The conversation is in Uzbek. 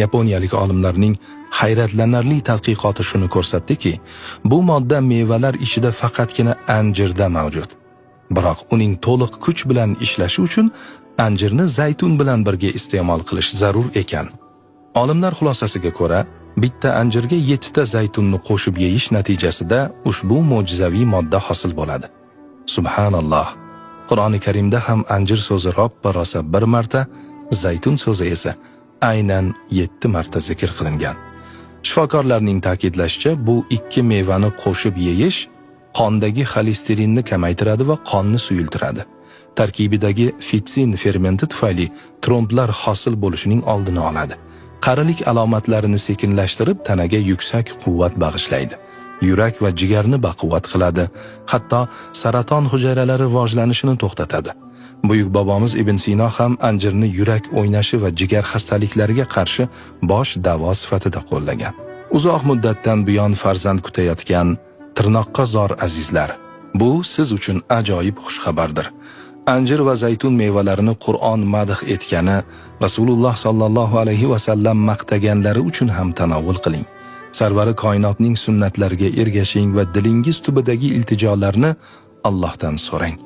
Yaponiyalik olimlarning hayratlanarli tadqiqoti shuni ko'rsatdiki, bu modda mevalar ichida faqatgina anjirda mavjud. Biroq uning to'liq kuch bilan ishlashi uchun anjirni zaytun bilan birga iste'mol qilish zarur ekan. Olimlar xulosasiga ko'ra, bitta anjirga 7 ta zaytunni qo'shib yeyish natijasida ushbu mo'jizaviy modda hosil bo'ladi. Subhanalloh. Qur'oni Karimda ham anjir so'zi roppa-rosa bir marta, zaytun so'zi esa aynan 7 marta zikr qilingan. Shifokorlarning ta'kidlashicha, bu ikki mevani qo'shib yeyish qondagi xolesterinni kamaytiradi va qonni suyultiradi. Tarkibidagi fitsin fermenti tufayli tromblar hosil bo'lishining oldini oladi. Qarilik alomatlarini sekinlashtirib, tanaga yuksak quvvat bag'ishlaydi. Yurak va jigarni baquvvat qiladi, hatto saraton hujayralari rivojlanishini to'xtatadi. Buyuk bobomiz Ibn Sino ham anjirni yurak o'ynashi va jigar xastaliklariga qarshi bosh davo sifatida qo'llagan. Uzoq muddatdan buyon farzand kutayotgan tirnoqqa zor azizlar, bu siz uchun ajoyib xushxabardir. Anjir va zaytun mevalarini Qur'on madh etgani, Rasululloh sallallohu alayhi va sallam maqtaganlari uchun ham tanovul qiling. Sarvari koinotning sunnatlariga ergashing va dilingiz tubidagi iltijolarni Allohdan so'rang.